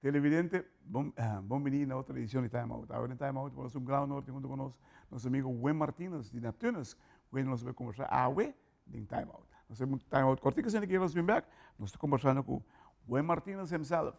Televidente, bon, bon bini na otro edicion di Time Out. Awe den Time Out nos un gran honor tin hunto cu nos nos amigo Wim Martinus di Neptunus, cu nos a bay conversa awe den Time Out. Nos un Time Out cortico asina ki nos bin back, nos ta conversando cu Wim Martinus himself.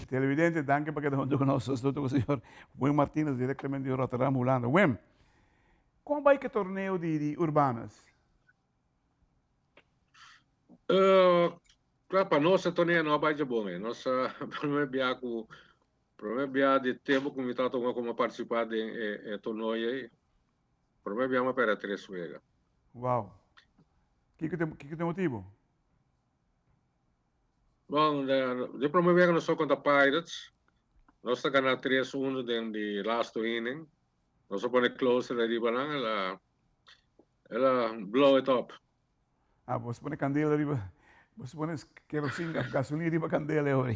Televidente, danki pa keda hunto ku nos. Nos ta ku señor Wim Martinez directamente di Rotterdam, Hulanda. Wim, kon bai ke torneo di di Urbanus? Kla, pa nos e torneo no a bai dje bon. Nos a prome bia ku prome bia di tempu ku mi ta tuma komo partisipá den e torneo ei, prome bia mi a pèrdè tres wega. Wow. Kiko ta kiko ta e motibu? Bon, di prome wega nos a kontra Pirates. Nos ta gana tres uno den di lasto inning. Nos a pone closer ariba nan, el a el a blow it up. Ah, bo pone candela riba, bo pone kerosene of gasolina riba candela e ora.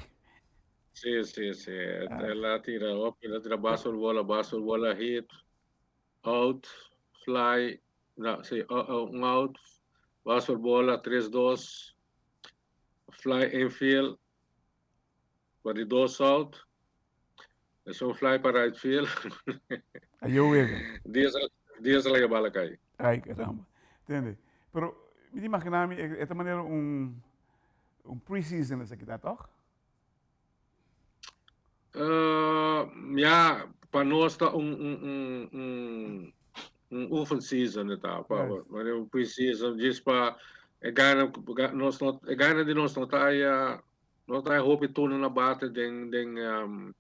Si, si, si. El a tira op, el a tira baseball bola, baseball bola hit, out, fly, no, si, un out, baseball bola, 3-2, fly infield, pa di dos out, es un fly pa right field. Ayo wega. Dias, dias laga bala kai. Ay, caramba. Entende? Pero, mi ta imagina mi, e ta manera un, un pre-season esaki ta, toch? Ya, pa nos ta un, un, un, un, un oefen season e ta. Pa, Yes. manera un pre-season, djis pa e gana, nos no, e gana di nos no ta haya, no ta haya hopi turno na bate den, den, um,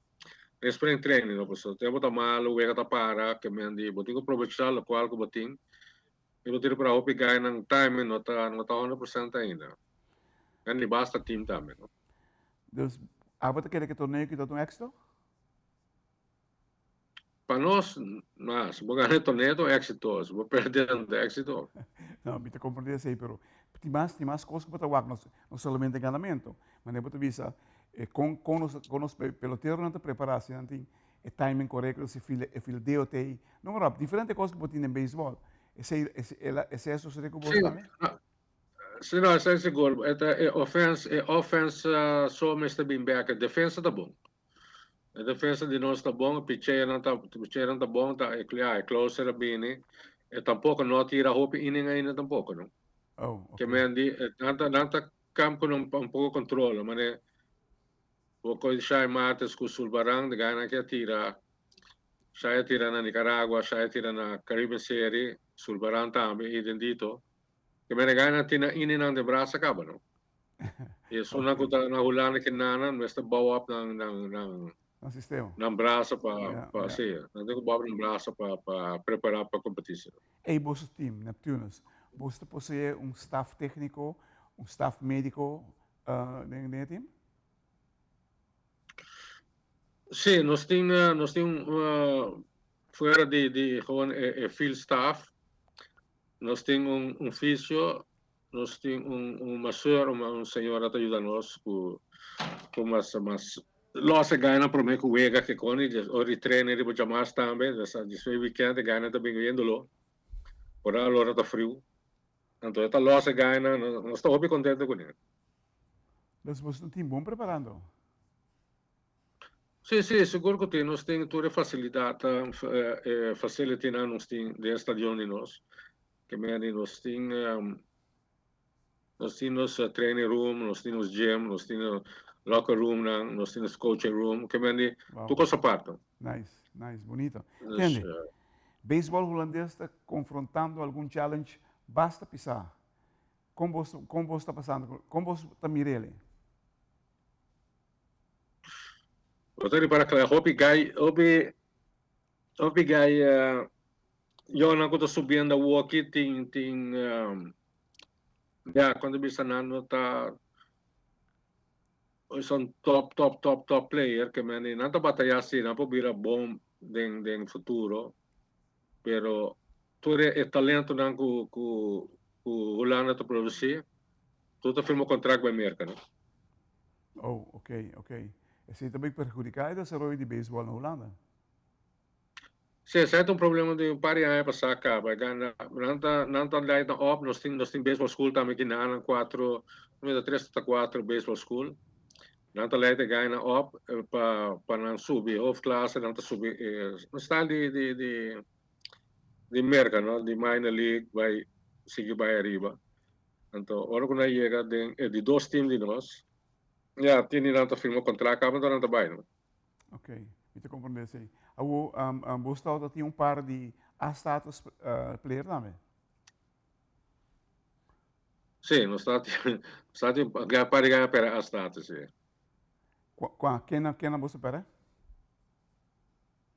den spring training, no, pasobra tempo ta malo, wega ta para, ke men di bo tin ku aprovechá lokual ku bo tin, i bo tin ku hopi gainan timing no ta, no ta 100% ainda. En di basta team tambe, no. Dus, abo ta kere ku e torneo aki ta un éxito? Pa nos, na, si bo gana e torneo ta un éxito, si bo perde no ta éxito. No, mi ta comprende esei, pero tin mas, tin mas cos cu bo ta wak, no, no solamente ganamento. Manera bo ta bisa, e con, con nos, con nos peloteronan ta prepara, si nan tin e timing corecto, si fil, e fildeo ta ei. No, Rob, diferente cos cu bo tin den beisbol. Esei, esei a sucede cu bo tambe? Si, no, esei sigur. E ta e offense, e offense so mester bin bek. E defensa ta bon. E defensa di nos ta bon, e picheronan ta, picheronan ta bon, ta e, ya, e closer a bini. E tampoco no a tira hopi inning ainda tampoco, no. Oh, Ke okay. men di, e, nan ta, nan ta kam ku un, un poko control, mane poko di Shai Martes ku Sulbaran, de gana ke a tira, Shai a tira na Nicaragua, Shai a tira na Caribbean Series, Sulbaran tambe, idem dito. Ke men e gana tin na inning nan den brasa kaba, no. E esunnan ku ta na Hulanda ke nana mester bou op nan nan nan Nan sistema. nan brasa pa Ja, pa ja. si, nan tin ku bou op nan brasa pa pa prepara pa kompetisi. Ey boso team, Neptunus, boso ta poseé un staf técnico, un staf médico, den e team? Sí, nos tin nos tin fuera di di gewoon e field staff, nos tin un un fisio, nos tin un un masseur, un señora ta yuda nos ku ku mas mas los e gainan prome ku wega ke koni, ora di trainen riba djamas tambe, despues weekend e gainan ta bin yendo por ora ta friu. Anto e ta los e gainan, nos ta hopi contento cune. Dus boso tin bon preparando? Si, si, sigur cu tin. Nos tin tur e facilidad, e facilitynan nos tin den e stadion di nos. Ke mende nos tin, nos tin nos training room, nos tin nos gym, nos tin locker roomnan, nos tin nos coaching room. Ke mende tur cos apart. Nice, nice, bonito. Tende, Beisbòl hulandes ta konfrontando algun challenge basta pisá. Kon bos kon bos ta pasando ku kon bos ta mira el? Bo ta ripara kla hopi gai hopi hopi gai yonan ku ta subiendo awoki tin tin ya kon ta bisa nan no ta Son top top top top player ke men nan ta bataya si nan por bira bon den den futuro pero tur e talentonan ku ku ku Hulanda ta produci tur ta firma contract bai Merca no. Oh ok ok esei ta bai perhudica e desaroyo di beisbol na Hulanda. Sí, esei ta un problema di un par di aña pasá kaba. Nan ta nan ta light nan op, nos tin nos tin baseball school tambe aki nan kuatro, no ta tres ta kuatro baseball school. Nan ta light e gainan op pa pa nan subi hoofdklasse, nan ta subi un style di di di di Merka no, di minor league bai sigui bai ariba. Anto ora ku nan yega den e di dos team di nos, ya tin di nan ta firma kontrakt kaba anto nan ta bai no. Ok, mi ta comprende esei. Awo, um, um, bo stau ta tin un par di A-status uh, player tambe? Sí, nos ta tin, nos ta tin un par di gana pera A-status, sí. Qua, qua, ken, ken bo pera?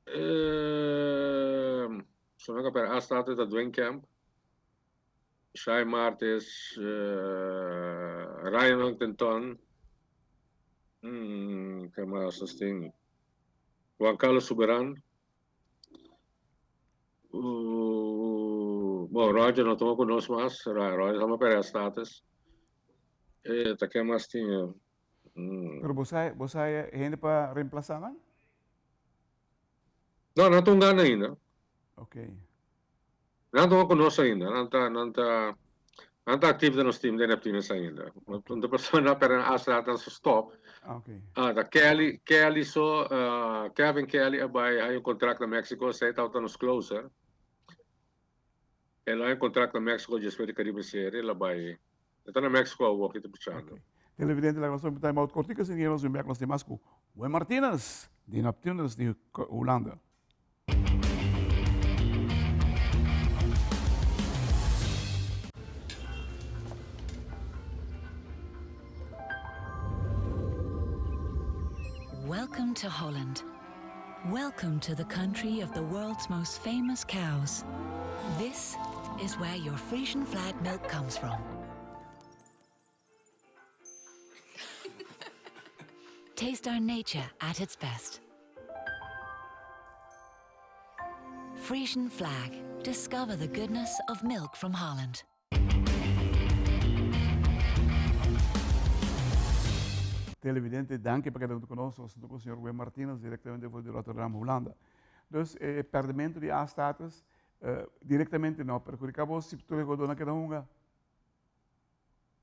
Eh, so no pera A-status ta Dwayne Kemp, Shai Martis, eh, Ryan Huntington, mm, ken mas nos tin? Juan Carlos Soberan. Uh, bon, Roger no toma ku nos mas. Roger tama pera status. Eh, ta ken mas tin? Mm. Pero bo sa, bo sa hende pa reemplasa nan? No, nan ta un gana ainda. Ok. Nan ta ku nos ainda. Nan ta, nan ta, nan ta actief den nos team den Neptunus ainda. Un de persona pero hasta dan su stop. Ah, ok. Ah, da Kelly, Kelly so, uh, Kevin Kelly a bai hay un contract na Mexico, zij ta nos closer. El hay un contract na Mexico después de Caribe Serie, la bai. Está na Mexico awor, ki ta pichando. Okay. Televidente, laga nos un time out kortico, sin nos bek nos temas ku Wim Martinez di Neptunus di Hulanda. Welcome to Holland. Welcome to the country of the world's most famous cows. This is where your Frisian flag milk comes from. Taste our nature at its best. Frisian flag. Discover the goodness of milk from Holland. Televidente, danki pa keda huntu ku nos. Nos ta ku señor Wim Martinus direktamente for di Rotterdam, Hulanda. Dus e pèrdimento di A-status direktamente no perhudiká bo si tur e godónan keda hunga?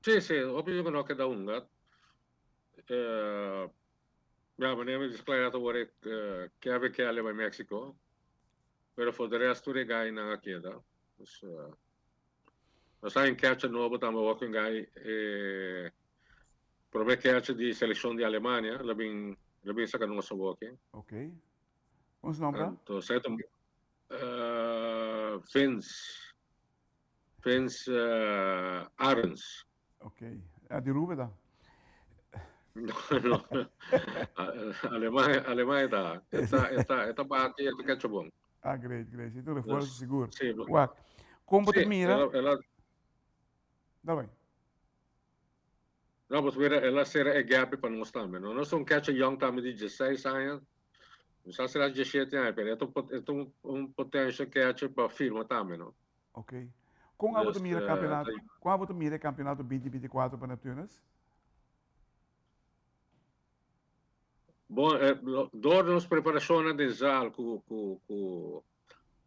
Sí, sí, hopi di ku no keda hunga. Ya, manera mi bisa kla ya ta wor e Kevin Kelly bai Mexico, pero for de rest tur e gainan a keda. Dus nos a un catcher nobo tambe awor ku un gai e prome catcher di seleccion di Alemania lo bin lo bin saka nos awor aki. Ok. Kon su nomber ta? Anto esei ta Vince Vince Arends. Ok. A di Rube ta? No, no. Alemania, Alemania ta. E ta, e ta, e ta bati, e ta cacho bon. Ah, great, great. Si tu refuerzo Dus, sigur. sí, Wak, kon bo ta sí, mira? ela, ela, Dal bai. No, pues mira, el a cera e gap pa nos tambe. No, nos un catcher young tambe di 16 aña. No sa será 17 aña, pero e ta un, un potential catcher pa firma tambe, no? Ok. Kon abo ta mira campeonato, kon abo ta mira e campeonato 2024 pa Neptunus? Bon, eh, door nos preparacionnan den zaal cu, cu, cu,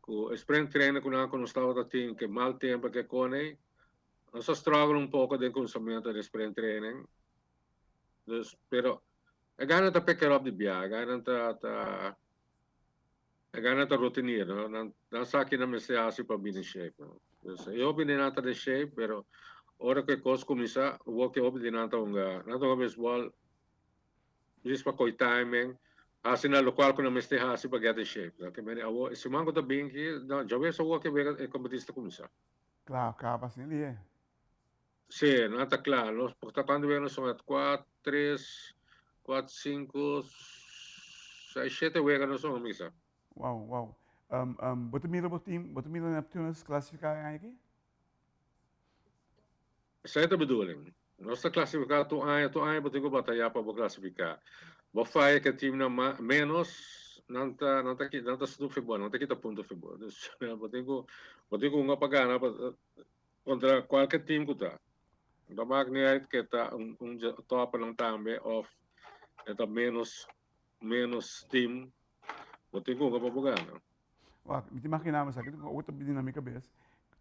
cu sprint training cu nan cu nos tabata tin, ke mal tempo ke kone, nos a struggle un poco den cuminsamiento den sprint training. Dus, pero e gana ta pick it up di bia, e gana ta, ta, e gana ta routinier, no? Nan, nan sa ki nan mester hasi pa bini shape, no? Dus, e hopi di nan ta den shape, pero ora cu e cos cuminsa, wou ke hopi di nan ta hunga, nan ta hunga baseball Djis pa koy timing, hasi na lokual ku nan mester hasi pa get in shape. Ke mene awo e siman ku ta bin ki, no, djawees awo ke wega e kompetisi ta kuminsá. Kla, kaba asin li e. Si, nan ta kla. Nos por ta kuantu wega nos son at? Kuat, tres, kuat, sinku, seis, shete wega nos son a misa. Wow, wow. Bo ta mira bo team, bo ta mira Neptunus klasifiká e aña aki? Esei ta bedoeling. Nos ta klasifiká tur aña, tur aña bo tin ku batayá pa bo klasifiká. Bo faya ku e timnan ménos, nan ta nan ta nan ta snoep fi bo, nan ta kita punto fi bo. Dus bo tin ku bo tin ku hunga pa gana kontra kualke tim ku ta. No ta mak ni uit ke ta un un dje tòpnan tambe òf e ta ménos ménos tim, bo tin ku hunga pa bo gana. Wak, mi ta imaginá mi esaki awor ta bini na mi kabes,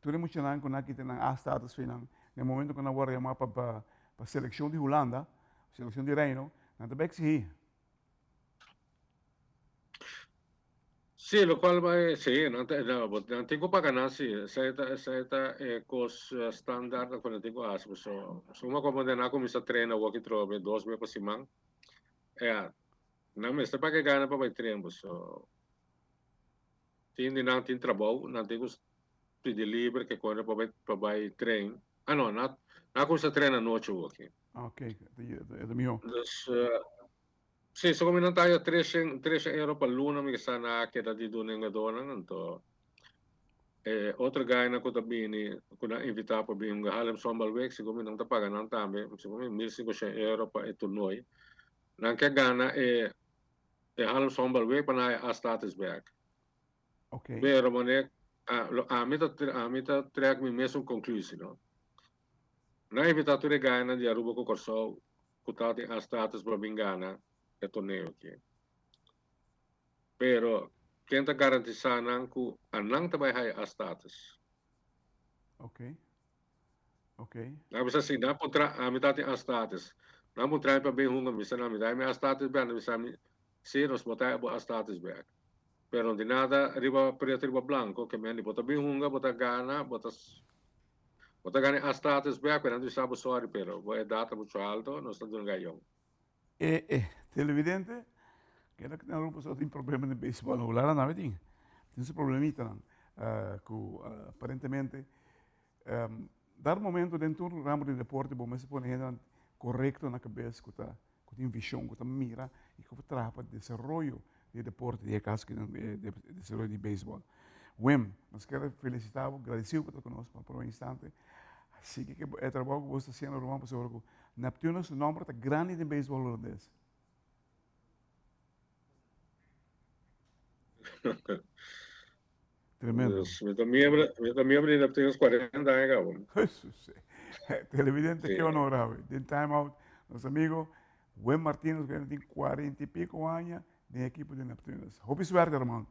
tur e muchanan ku nan kita nan A-status fi nan, na e momento ku nan wòrdu yamá pa pa selekshon di Hulanda, selekshon di Reino, nan ta bai eksigí. Sí, lokual bai, sí, nan ta, nan tin ku paga nan sí, esei ta, esei ta e kos standaard ku nan tin ku hasi, pasobra suma komo nan a kuminsá train awor ki trobe dos bes pa siman, ya, nan mester paga e gana pa bai train, pasobra. Tin di nan tin trabou, nan tin ku pidi liber ke kore pa bai pa bai train. Ah no, nan a kuminsá train anochi awor aki. Ok, e ta mihó. Dus, si, so komo nan ta haya treshen treshen euro pa luna mi sa nan a keda di duna e hungadónan, anto e otro gainan ku ta bini ku nan invitá pa bin hunga Haarlem Sombalweek segun mi nan ta paga nan tambe segun mi 1500 euro pa e toernooi. Nan ke gana e E Haarlem Sombalweek pa nan haya A status bek. Ok. Pero mane ami ta ami ta trek mi mesun conclusie no. Nan invita tur e gainan di Aruba ku Kòrsou ku tabatin A status pa bin gana e torneo aki. Pero ken ta garantisa nan ku anan ta bai haya A status? Ok. Ok. Nan bisa si nan puntra ami tabatin A status. Nan puntra mi pa bin hunga mi bisa nan mi ta mi A status bek nan bisa mi si nos bo ta bo A status bek. Pero no tin nada riba preto riba blanco ke men di bo ta bin hunga bo ta gana bo ta bo ta gana e A status bek pero nan ta bisa bo sorry pero bo edad ta mucho alto nos ta duna gayon. E e televidente keda ku nan pasobra tin problema den beisbòl. Hulanda tambe tin tin su problemitanan ku aparentemente Dar momento den tur ramo di deporte bo mester pone hendenan korekto na kabes ku ta ku tin vishon, ku ta mira i ku por traha pa desaroyo di e deporte, den e kaso aki e desaroyo di beisbòl. Wim, nos kier felisitá bo, gradisí bo pa ta ku nos pa prome instante. Sigui ku e trabou ku bo sta hasiendo ruman pasobra ku Neptuno su nòmber ta grandi den beisbòl hulandes. Tremendo. Dus, mi ta miembro, mi ta miembro di Neptunus 40 aña cabo. Jesus. Televidente, sí. Qué honor, Javi. Den time out, nos amigo Wim Martinez, que tiene 40 y pico años, den equipo de Neptunus. Hopi suerte, hermano.